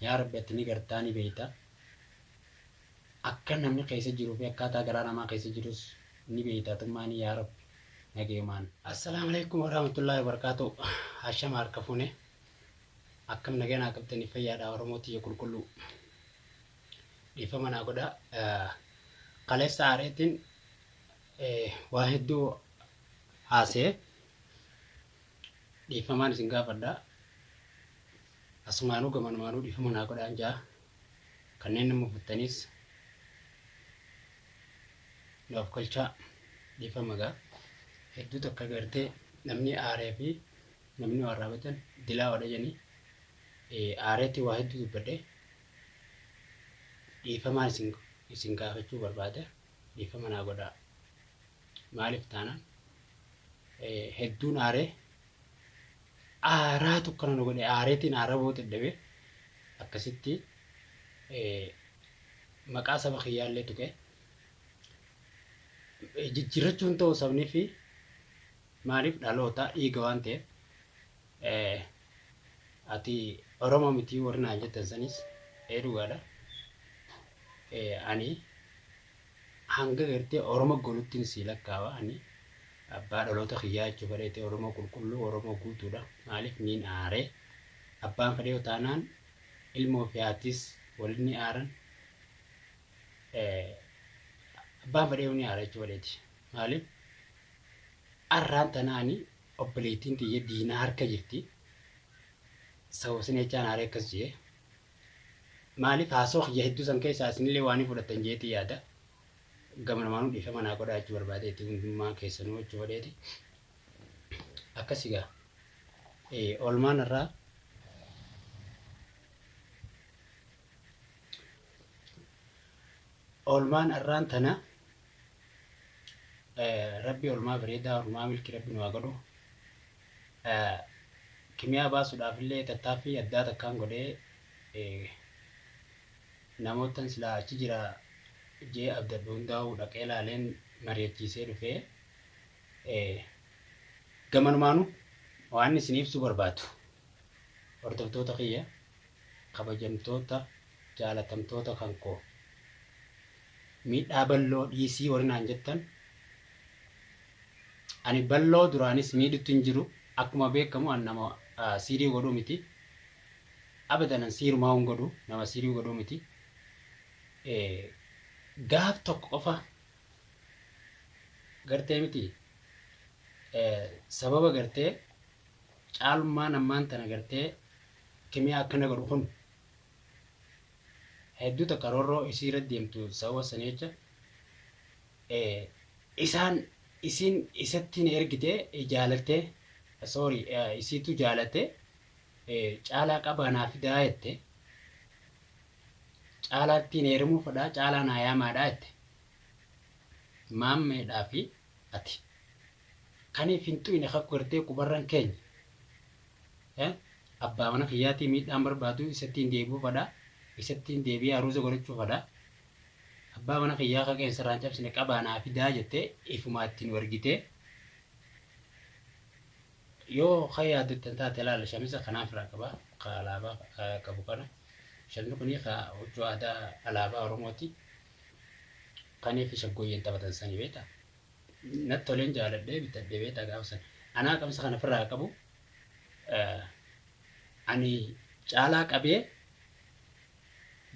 Yaa Rabbi ati ni gartaa ni beeyta. Akka namni keessa jiruu fi akkaataa garaa namaa keessa jirus ni beeyta atummaani yaa Rabbi nagayumaan. Assalaamu Aleykum Warahmatullaahi Wabarakaatuh Ashama harka fuune akkam nagaa naa qabdanii fayyaadha Oromoo tiyya qulqulluu dhiifama naa godha kaleessa aareetiin waa hedduu haasee dhiifamaan isin gaafadha asumaanuu gamanumaanuu dhiifama naa godhaan jaa Kanneen nama futtanis nu afkolchaa dhiifama gaa. Hedduu takka gartee namni aaree fi namni waa raawwatan dilaa oodha jedhanii aareetti waa hedduu dubbadhe dhiifamaan isin isin gaafachuu barbaada dhiifama naa godhaa. Maaliif taanaan hedduun aaree aaraatu akkana nu godhe aareetiin aarabuu dadhabe akkasitti maqaa saba kiyyaallee tuqe jijjiirrachuun ta'u sabni fi maaliif dhaloota dhiiga waan ta'eef ati Oromoo miti warri naan jettan sanis ee dhugaadha. Ani hanga gartee Oromo goluttin sii lakkaawa ani abbaa dhaloota kiyyaa jechuu fedheeti Oromoo qulqulluu Oromoo guutuudha maaliif niin aare abbaan fedhee taanaan ilmoo fi haatis walin ni aaran abbaan fedhee ni aara jechuu fedheeti maaliif arraan tana ani obboleettiin tiyya diinaa harka jirti sababa sin jechaan aaree akkas jee Maaliif haasoo kiyya hedduu san keessaa isinillee waa ni fudhattan jeetii yaada. Gamanumaanuu dhiifama naa godhaa jechuu barbaadeeti hundummaa keessanuu jechuu fedheeti. Akkasi gaa. Oolmaan irraa oolmaan arraan tana rabbi oolmaa bareedaa oolmaa milki rabbi nu haa godhu. Kimiyaa baasuudhaaf illee tattaaffii addaa takkaan godhee namoottan silaa achi jira jee abdadhu hundaa'uu dhaqee laaleen mari'achiisee dhufee gamanumaanuu waan isin ibsuu barbaadu hordoftoota kiyya kabajamtoota jaalatamtoota kan koo miidhaa balloo dhiisii warri naan jettan Ani balloo duraanis miidhutti hin jiru akkuma beekamu an nama siirii godhuu miti abadan an siirumaa hin godhu nama siirii godhuu miti gaaf tokko qofa gartee miti sababa gartee caalummaan ammaan tana gartee kimiyaa akkana godhu kun hedduu takka roorroo isii irra deemtu sababa sanii jecha Isaan isiin isatti na ergite jaalatte sorry isiitu jaalate caalaa qabaa naa fidaa jette caalaattiin heerumuu fedhaa caalaa naa yaamaadhaa jette maammeedhaa fi ati kaniif hin xuyne kakku gartee qubarran keenya abbaa mana kiyyaatii miidhaan barbaadu isattiin deebi'uu fedhaa isattiin deebi'ee aruuza godhachuu fedhaa Abbaa mana kiyyaa ka qeensa irraa hin cabsine qabaa naa fidaa jettee ifumaa itti nu ergitee yoo ka yaaddattan taate laala shamisa kanaa firaa qaba ka alaabaa qabu kana shamni kuni ka huccuu aadaa alaabaa Oromooti kanii fi shaggooyyeen taphatan sani beektaa natti toleen jaaladhee bitadhee beektaa gaafa sana anaa qamisa kana firraa qabu ani caalaa qabee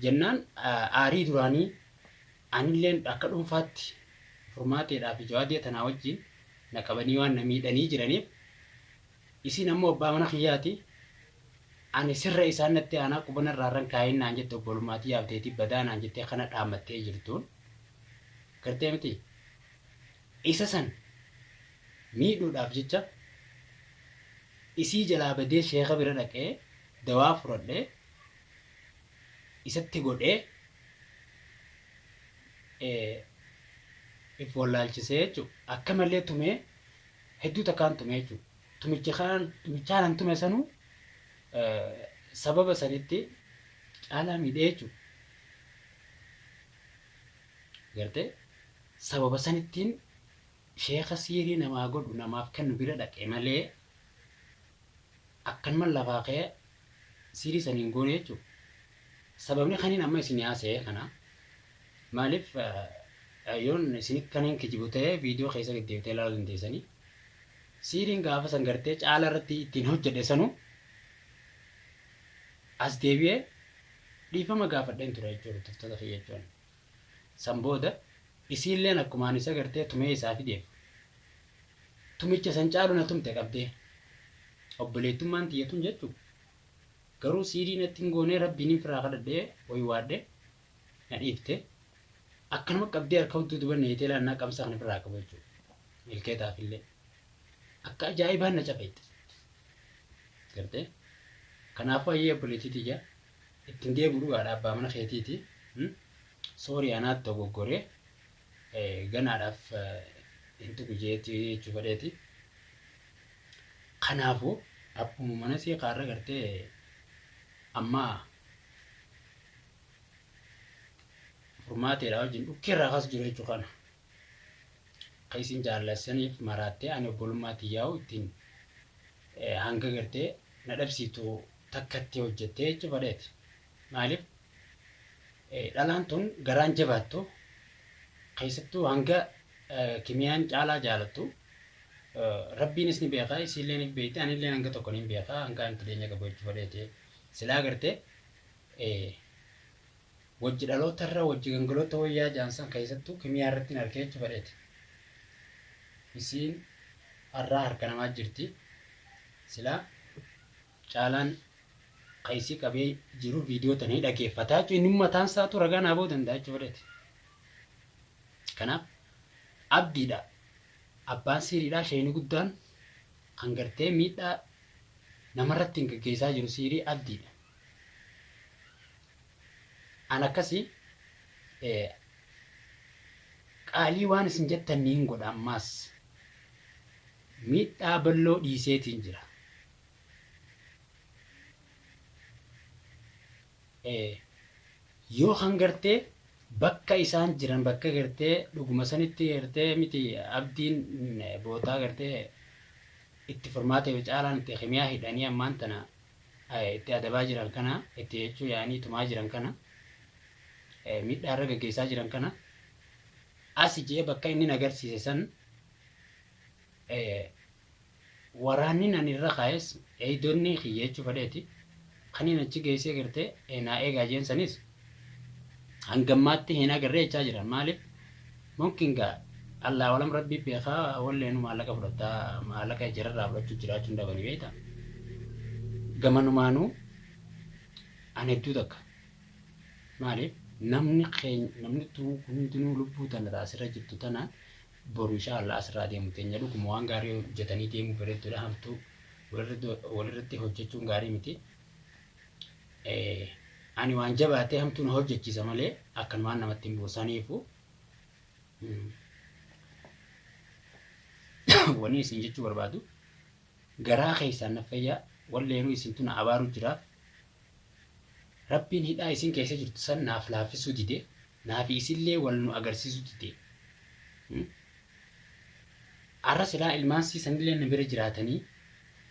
Jennaan aarii duraanii anilleen akka dhuunfaatti Furmaateedhaa fi Jawaadee tanaa wajjin na qabanii waan na miidhanii jiraniif isiin ammoo abbaa mana kiyyaati ani sirra isaan natti aanaa quba narraa irra hin kaayin naan jette obbolummaa tiyyaaf teetii badaa naan jettee kana dhaammattee jirtuun gartee miti isa san miidhuudhaaf jecha isii jalaa badee sheeka bira dhaqee dawaa fudhadhee isatti godhee if wallaalchisee jechuudha. Akka malee tumee hedduu takkaan tumee jechuudha. Tumicha kaan tumichaan an tume sanuu sababa sanitti caalaa miidhee jechuudha. Gartee sababa sanittiin sheeka siirii namaa godhu namaaf kennu bira dhaqe malee akkanuman lafaa ka'ee siirii san hin goone jechuudha. Sababni kaniin amma isin haasa'e kana maaliif yoon isin kaniin kijibu ta'e viidiyoo keessa gad deebitee ilaaluu dandeessanii. Siiriin gaafa san gartee caala irratti ittiin hojjedhe sanu as deebi'ee dhiifama gaafadheen ture jechuudha hordoftoota kiyya jechuun. San booda isiilleen akkumaan isa gartee tumee isaa fideef tumicha san caalu na tumte qabdee. Obboleettummaan tiyya tun jechuun garuu siirii natti hin goonee rabbiin firaa kadhadhee waywaadhe na dhiifte. Akkanuma qabdee harka hudduu duba neetee laannaa qabsa kana firraa qabu jechuudha. Milkeetaafillee. Akka ajaa'ibaan na cafeette. Gartee? Kanaafuu ayyee obboleettii tiyya ittiin deebi'u dhugaadha abbaa mana keetiiti. Soorii anaatti dogoggoree ganaadhaaf hin tuqu jeetii jechuu fedheeti. Kanaafuu abbuma mana sii kaarra gartee amma furmaateedha wajjin dhukkeerraa kaasu jiru jechuu kana. Ka isin jaallassaniif maraattee ani obbolummaa tiyyaa'u ittiin hanga gartee na dhabsiiftu takkatti hojjettee jechuu fedheeti. Maaliif dhalaan tun garaan jabaattu keessattuu hanga kimiyaan caalaa jaalattu rabbiinis ni beeka isiillee ni beekti anillee hanga tokko ni beeka hanga ani dhiyeenya qabu jechuu fedheeti. Silaa gartee wajji dhaloota irra wajji gangaloota wayyaa jaansan keessattuu kimiyaa irratti hin argee jechuu fedheeti. Isiin har'aa harka namaa jirti. Silaa caalaan ka isii qabee jiru viidiyoo tana ni dhageeffataa jechuun inni mataan isaatu ragaa naa ba'uu danda'a jechuu fedheeti. Kanaaf abdiidha. Abbaan siiriidhaa sheeyni guddaan kan gartee miidhaa namarratti hin gaggeessaa jiru siirii abdiidha. An akkasii qaalii waan isin jettan niin godha ammaas miidhaa balloo dhiiseetiin jira. Yoo kan gartee bakka isaan jiran bakka gartee dhuguma sanitti gartee miti abdiin bootaa gartee itti furmaatee fi caalaan itti kimiyaa hidhanii ammaan tana itti adabaa jiran kana itti jechuu yaa'anii tumaa jiran kana miidhaa irra gaggeessaa jiran kana asi jee bakka inni agarsiise san waraanni ani irra kaa'es eeydoonni kiyya jechuu fedheeti kaniin achi geessee gartee naa eegaa jeen sanis hangammaatti hin agarree jechaa jiran. Maaliif mumkin gaa Allah walam rabbii beekaa walleenu maallaqa fudhataa maallaqa jararraa fudhachuu jiraachuu hin dhabanii beekta. Gamanumaanuu an hedduu takka maaliif namni keenya namni hundinuu lubbuu tana asirra jirtu tana boru insha Allah asirraa deemu teenya dhuguma waan gaarii hojjetanii deemuu bareedduudha hamtuu walirratti hojjechuun gaarii miti. Ani waan jabaatee hamtuu na hojjechiisa malee akkanumaan namatti hin buusaniifu. Wanni isin jechuu barbaadu garaa keessaan na fayyaa walleenuu isintu na abaaru jiraaf rabbiin hidhaa isin keessa jirtu san naaf laaffisuu dide naafi isillee wal nu agarsiisuu dide. Arra silaa ilmaan sii sanillee na bira jiraatanii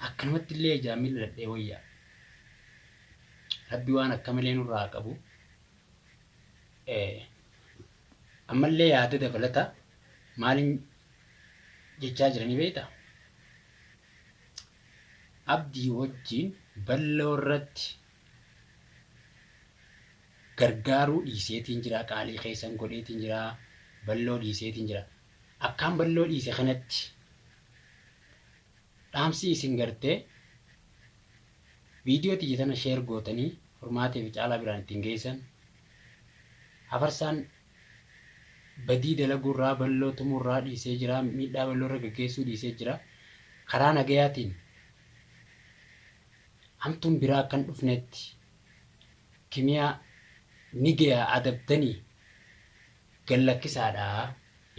akkanumatti illee ijaan mil'adhee wayyaa. Rabbi waan akka malee nurraa haa qabu. Ammallee yaada dabalata maaliin jechaa jiranii beektaa? Abdii wajjin balloo irratti gargaaruu dhiiseetiin jira qaalii keessan godheetiin jira balloo dhiiseetiin jira. Akkaan balloo dhiise kanatti dhaamsi isin gartee viidiyoo tiyya tana share gootanii furmaatee fi caalaa biraan ittiin geessan hafarsaan badii dalaguurraa balloo tumuurraa dhiisee jira miidhaa balloo irra gaggeessuu dhiisee jira karaa nagayaatiin hamtuun biraa akka hin dhufnetti kimiyaa ni gayaa adabdanii gallakkisaadha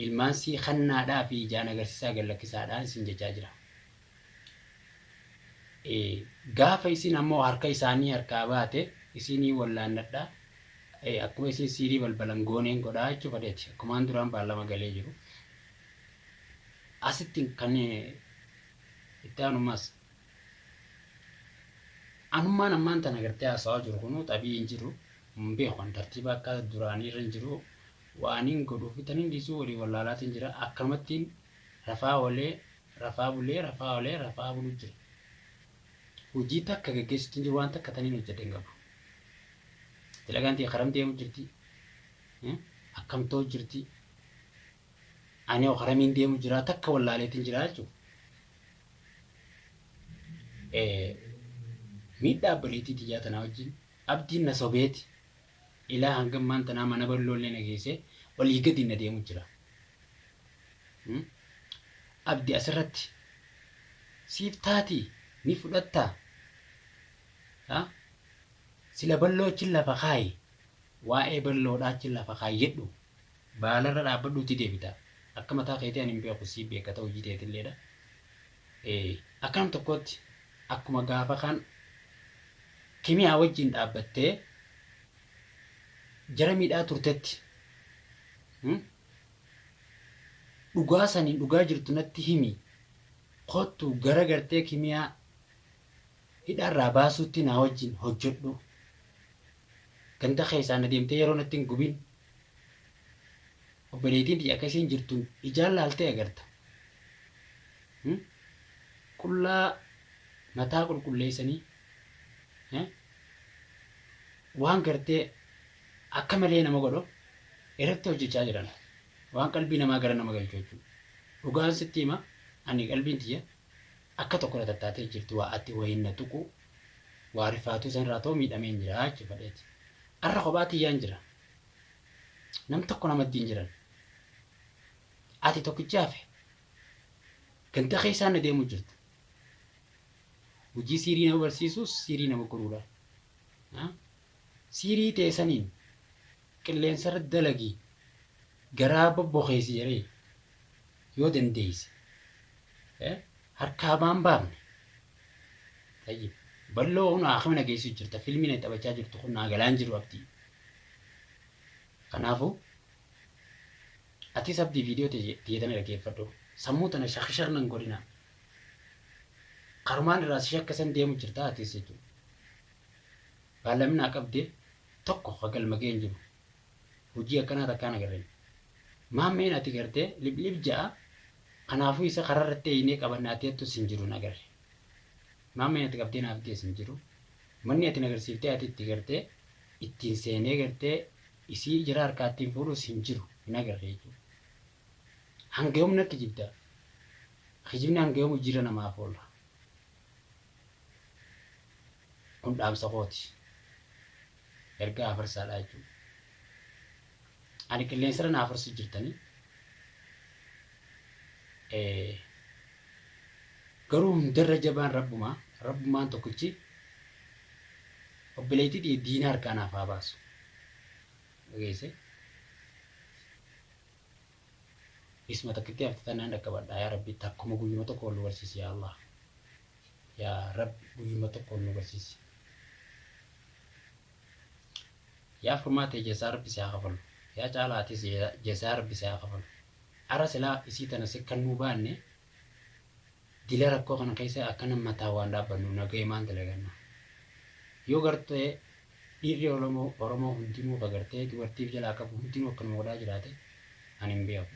ilmaan sii kannaadhaa fi ijaan agarsiisaa gallakkisaadhaan isin jechaa jira. Gaafa isin ammoo harka isaanii harkaa baate isinii wallaannadha. Akkuma isin siirii balbalan gooneen godhaa jechuu fedheeti. Akkumaan duraan baallama galee jiru. Asitti kan itti aanumas anummaan ammaan tana gartee haasawaa jiru kunuu xabii hin jiru. Hin beeku an tartiiba akka duraanii irra hin jiru. Waaniin godhuu fi taniin dhiisuu walii wallaalaatiin jira. Akkanumattiin rafaa oolee rafaa bulee rafaa oolee rafaa buluu jira. Hojii takka geggeessutti hin jiru waan takka taniin hojjedhe hin qabu. Dalagaan tiyya karam deemu jirti. Akkam ta'u jirti. Ani hoo karamiin deemu jira takka wallaaleetiin jira jechuudha. Miidhaa obboleettii tiyyaa tanaa wajjin abdiin na sobeeti ilaa hanga ammaan tanaa mana balloollee na geessee olii gadi na deemu jira. Abdi asirratti siif taatii ni fudhattaa? Sila balloo achi lafa kaayi waa'ee balloodhaa achi lafa kaayyadhu baalarra dhaabbadhuutii deebita. Akka mataa keetii ani hin beeku sii beekata hojii teetilleedha. Akka nam tokkootti akkuma gaafa kaan kimiyaa wajjin dhaabbattee jara miidhaa turtetti dhugaa saniin dhugaa jirtu natti himi kottu gara gartee kimiyaa hidhaarraa baasuutti naa wajjin hojjedhu ganda keessaa na deemtee yeroo natti hin gubin obboleettiin tiyya akka isiin jirtuun ijaan laaltee agarta. Qullaa mataa qulqulleessanii waan gartee akka malee nama godhu irratti hojjechaa jiran. Waan qalbii namaa gara nama galchu jechuudha. Dhugaan sitti hima ani qalbiin tiyya akka tokko na tattaatee jirti waa ati wayiin na tuqu waa rifaatuu sanirraa ta'u miidhameen jira jechuudha fadheeti. Arra kophaa tiyyaan jira. Nam tokko namatti hin jiran. Ati tokkichi hafe. Ganda keessaan na deemu jirta. Hojii siirii nama barsiisuus siirii nama godhuudha. Siirii teessaniin qilleensarra dalagi garaa bobbokeessi jedhee yoo dandeesse harkaa baan baafne. Tayyib. Balloo kun akami na geessu jirta. Filmii na taphachaa jirtu kun naa galaan jiru abdii. Kanaafuu atis abdii viidiyoo tiyya tana dhaggeeffadhu. Sammuu tana shakshak nan godhina. Karumaan irraa si shakkasan deemu jirta atis jechuudha. Baallaminaa qabdee tokko ka galma ga'e hin jiru. Hojii akkanaa takkaan agarreen. Maammeen ati gartee liblib ja'a kanaafuu isa karaa irratti eeynee qabanna ati hattus hin jiru hin agarre. Maammeen ati qabdee naaf geessi hin jiru. Manni ati nagarsiiftee ati itti gartee ittiin seenee gartee isii jara harkaa ittiin fuudhus hin jiru hin agarre jechuudha. Hanga yoom na kijibda? Kijibni hanga yoom hojiirra namaaf oola? Kun dhaamsa kooti. Ergaa afarsaadha jechuudha. Ani qilleensarra na afarsu jirtanii. Garuu hundarra jabaan rabbumaa rabbumaan tokkichi obboleettii tiyya diina harkaa naaf haa baasu. Dhageesse? Isuma takkitti hafte tanaan dhaqqabadha yaa Rabbi takkuma guyyuma tokko wal nu barsiisi yaa Allah. Yaa Rabbi guyyuma tokko wal nu barsiisi. Yaa furmaate jazaa Rabbi si haa kafalu. Yaa caalaa atis jazaa Rabbi si haa kafalu. Ara silaa isii tana si kannuu baanne dila rakkoo kana keessa akkana mataa waan dhaabbannu nagayemaan dalaganna. Yoo gartee dhiirri Oromoo Oromoo hundinuu ka gartee dubartiif jalaa qabu hundinuu akkanuma godhaa jiraate ani hin beeku.